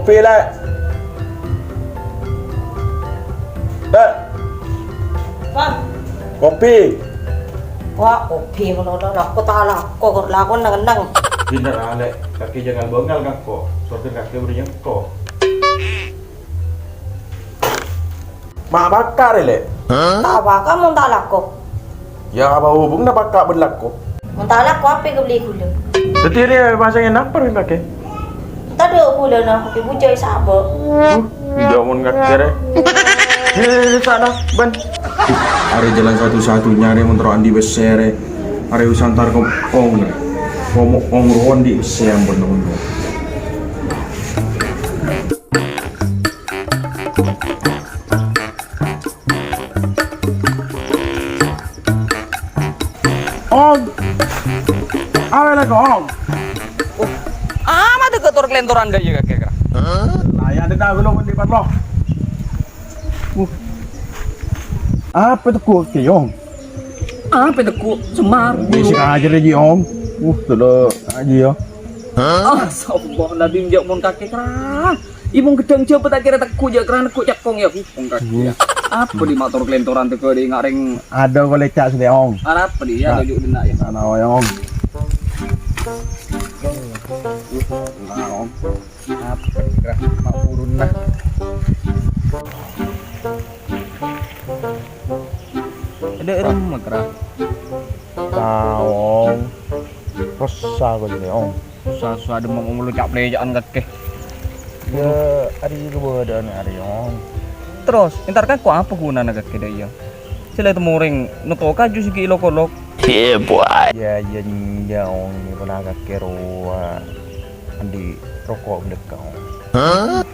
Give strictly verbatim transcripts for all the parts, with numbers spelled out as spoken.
Kopi, Lè'. Lè'. Bâh. Kopi. Wah, kopi ngono, lako ta' lako, kor lako neng-enneng. Bhender, Lè'. Kakè jhâ' ngal-bângal, kakè. Sorghâ kakè bâdâ nyengko. Ma' bâkka' rè, Lè'? Ta' bâkka' mon ta' lako. Yâ, apa hubunganna bâkka' bân lako? Mon ta' lako, apa èkabelli ghulâ? Dhâddhi rè pasangè napa rè kakè? Tadâ' ghulâna, kopi bujâ sabâ. Uh, jhâ' mon kakè rè. Yâ, yâ, yâ, sana, bân. Arè jalan satu-satunya rè, mon terro andi' pèssè rè. Arè wis antar ko ong rè. Komo ong rowan andi' pèssè ampon, ampon. Ong. Awe lako, Ong. Oh, amat ke tor kelentoran dâ' iyâ kakè, Kra. Lah, ya, ada tahu lo, di parlo. Uh. Apa tuh, kok, Ong? Apa tuh, kok? Semar. Bisi aja lagi, Ong. Uh, tuh lo, aja ya. Astagfirullahaladzim, jhâ' mon kakè, Kra. Iyâ, mon ghâddhâng jhâbâ ta' kèra tegghu', jhâ' kerana tegghu' cakong, yâ, hu, mon kakè, yâ. Apa di mator kelentoran tegghu' di ngareng? Ada kole cak sini, Ong. Arapa di, yâ, toju' denna', yâ. Ana, Ong. Nah, Ong. Apa, Kra? Mak burun, nah. Ada remma, Kra. Taong. Rosa ko jârèya, Ong. Rosa, rosa, demam, Ong, lo cak-plèca'an kakè. Ya, ari kebadaan ari, Ong. Terros, entar kan ko apa ghunana kakè dâ' iyâ? Sè la temorèng noto kaju sè ghi' lok-olok. Yeah, boy. Ya, ya, ya, Ong, ini pernah kakè rowa. Andi' roko' bendeka, Ong.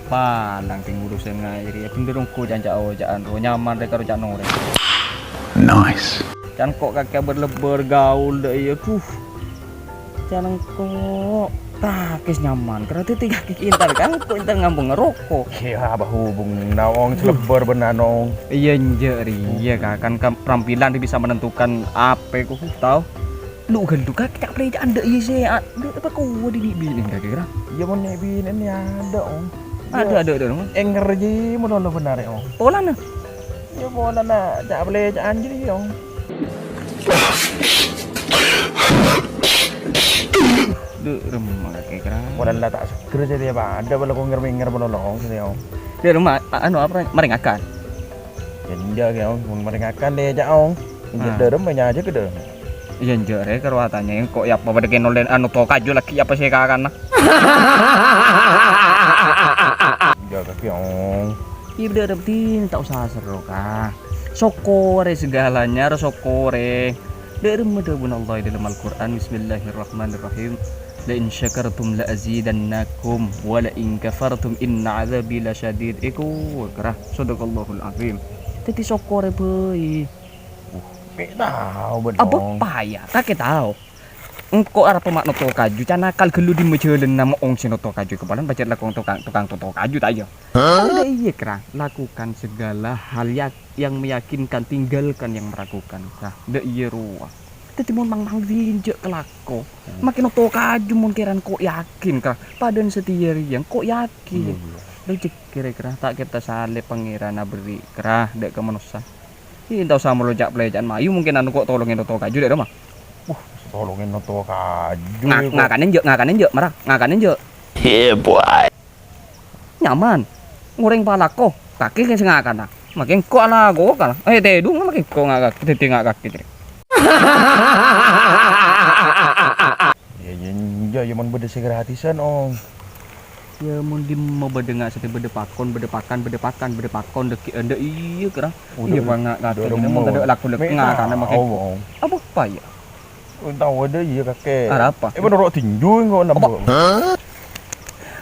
Palang kèng urusan ngaè rèya, bhender ongghu can ca'-oca'an ro, nyaman rè karo ca' norèng. Nice. Can ko' kakè bâr-lebbâr gaul dâ' iyâ, duh. Can engko' takis nyaman, kèra dhâddhi kakè entar kan ko' entar ngambung roko'. Iyâ, apa hubunganna, Ong, sè lebbâr bân anu, Ong? Iyâ, enjâ' rèya, Ka, kan kam-, keterampilan bisa menentukan apa ko', tao? Lu ghâllu ka, ca'-plèca'an dâ' iyâ sè a-, dâ' apa kowa di bi'-binè' kakè, Kra? Iyâ, mon nè' binè'na adâ', Ong. Adâ', adâ', adâ', Ong. Ènger jiyâ mon lo bhender, Ong. Polana? Iyâ, polana ca'-plèca'an jiyâ, Ong. Dâ' remma kakè, Kra. Polana ta' seggher jiyâ, apa adâ' bâlâ ko' nger-mènger mon lo, Ong, sini, Ong. Dâ' remma, a-, anu, apa, marè ngakan? Ya, enjâ' kèya, Ong. Mon marè ngakan, lè, ca', Ong. Enjâ' Ah. Dâ' remma, nyajâ ka dâ' remma. Iyâ, enjâ' rè, karo atanya, engko' ya apa padâ kènol dâ' anu to kaju lagi apa sè kakana. Enjâ' kakè, Ong. Iyâ, bâdâ rèbdin, ta' osa serro, Ka. Sokkorè sagalanya, ro sokkorè. Dâ' remma dhâbuna Allah è dâlem Al-Qur'an, "Bismillahirrahmanirrahim. La in syakartum la azidannakum, wa la in kafartum inna adzabi lasyadid." Iku, Kra. Shadaqallahul azim. Dhâddhi sokkorè bhâi. Uh, pè' tao, Bân, Ong. Apa ya? Kakè tao. Engko' arapa ma' noto kaju, can akal ghâllu dimma jhâlânna ma' ong sè noto kaju, kepalana pajhât lakong tokang, tokang toto kaju, ta' iyâ? Hah? Dâ' iyâ, Kra, lakukan segala hal yak-, yang meyakinkan, tinggalkan yang meragukan, Kra. Dâ' iyâ rowa. Dhâddhi mon mang-mang dinjâ' kalako. Hmm. Makin noto kaju mon kèran ko' yakin, Kra. Padâna satèya rèya ko' yakin. Iyâ, iyâ. Rejek kèra-kèra, ta' kèra salè Pangèran aberri', Kra, dâ' ka manossa. Iyâ, ta' osa molo ca'-plèca'an mayu, mungkin anu ko' tolongè noto kaju dâ' remma. Wah, tolongè noto kaju. Nga-, ngakanè enjâ', ngakanè enjâ', mara, ngakanè enjâ'. Yeah, boy. Nyaman. Ngorèng palako, kakè sè ngakana. Makin ko' alako kala. Eh, tèdung makin ko' ngakakè, dhâddhi ngakakè, Cè'. Ya, ya, ya, ya, mon bâdâ sè gratisan, Ong. Ya, mon dimma bâdâ nga-, satèya bâdâ pakon, bâdâ pakan, bâdâ pakan, bâdâ pakon, dâggi' endâ' iyâ, Kra. Iyâ, pangakakè, mon tadâ' lagu lek ngakana makin. Apa, apa, ya? Tao ada iya, kakè. Arapa? Eh, menurut tinju engko' napa? Apa?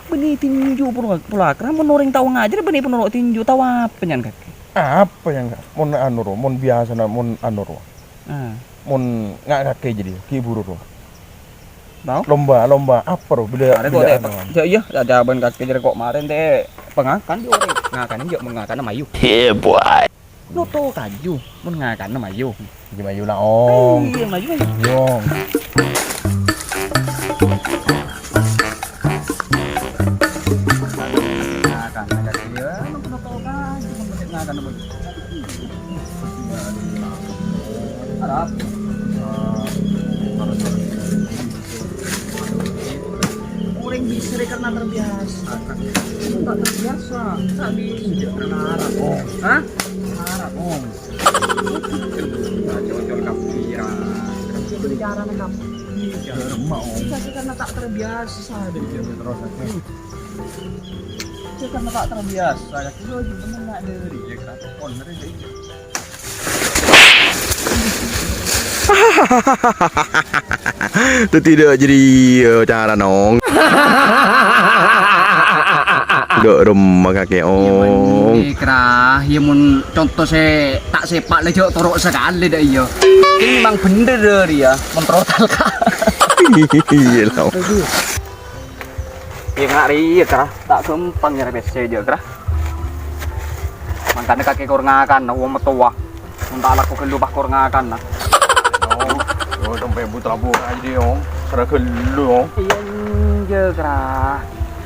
Bânnè tinju pura, pura, Kra, mon orèng tao ngajhâr bânnè penoro' tinju, tao apa nyan, kakè? Apa yang, mon anu ro, mon biasana, mon anu ro. Ah. Mon nga-, kakè jadi, ghi' buru ro. Tao? Lomba, lomba apa ro? Bila, arè bila kok, anu. Jâ-, iya, jâ-, jâwâbhân kakè jârèya kok marèn, tè, pengakan, jâ-, orèng. Ngakan, jâ-, mengakan, mayu. Yeah, boy. Noto kaju, mon ngakanna mayu. Iya, mayu la, Ong. Iya, mayu, mayu. Iya, Ong. Terbiasa. Tak terbiasa. Tak bisa. Marah, Om. Hah? Marah, Om. Cocol kapiran. Itu bicara nih, Om. Iya, rumah, Om. Bisa sih karena tak terbiasa. Iya, terus aku. Itu karena tak terbiasa. Ya, kita juga menengah dari, ya, kan? Owner aja, iya. Dhâddhi dâ' jârèya cara, Nong. Dâ' remma kakè, Ong. Iyâ, Krah. Iyâ, mon conto sè ta' sèpa' lè jhâ' toro' sakalè, dâ' iyâ. Ini memang bhender, dâ', rèya. Mon toro' talka. Iyâ, Nong. Iyâ, nga' rèya, Krah. Ta' ghâmpang nyarè pèssè jâ', Krah. Mangkana kakè kor ngakan, wong mattowa. Mon ta' lako ghâllu pas kor ngakan, nah. Yo, yo, sampè' buta bu aja, Ong. Sara ghâllu, Ong. Iyâ, enjâ', Krah.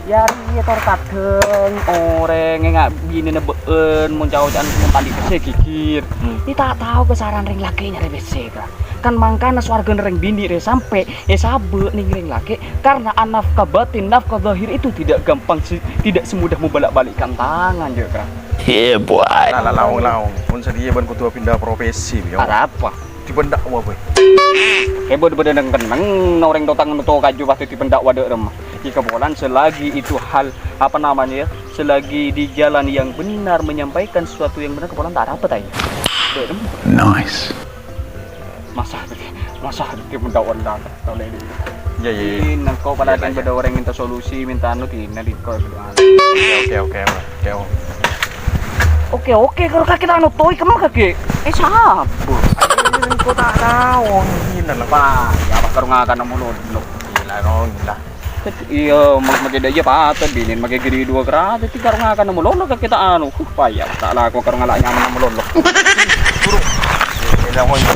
Yâ, rèya tor kadhâng orèng nga' binèna bâ'ân, mon ca'-oca'an mon ta' andi' pèssè ghighir. Hmm. Iyâ ta' tao kasaran rèng lakè' nyarè pèssè, Krah. Kan mangkana sowargana rèng binè' rè sampè' èsabâ' neng rèng lakè', karena nafkah batin, nafkah zahir itu tidak gampang se-, tidak semudah membolak-balikkan tangan, jâ', Krah. Yeah, boy. Lah, lah, laong, laong. Pon sadhiyâ bân kodhu pindah profesi, yo. Arapa? Dibendhâk wa, boy. Kèbâ bâdâ neng-kenneng, orèng totang noto kaju pasti dibendhâk wa dâ' remma. Ika polan selagi itu hal, apa namanya ya, selagi di jalan yang benar, menyampaikan sesuatu yang benar, kèbâ polan ta' arapa, ta' iyâ? Dâ' remma. Nice. Masa, masa, dhâddhi mendhâk-wendhâk, tolè ini. Iyâ, iyâ, iyâ. Ini kok pada Iyâ, iyâ. Bâdâ orèng minta solusi, minta anu, dina di kok. Oke, oke, oke, oke. Oke, oke, karo kakè ta' anu, toy, kemma kakè? Eh, sapa? Ayo, ini kok ta' tao, ini lah. Wah, ya, apa karo ngakan nemu lodok? Gila, no, gila. Iyâ, mak-, makè dâ' iyâ patè binèn makè giri dua kerata, ti karo ngakan malolo kakè ta' anu. Huh, paya, ta' lako karo ngala' nyaman malolo. Buru. Iyâ, mon, mon.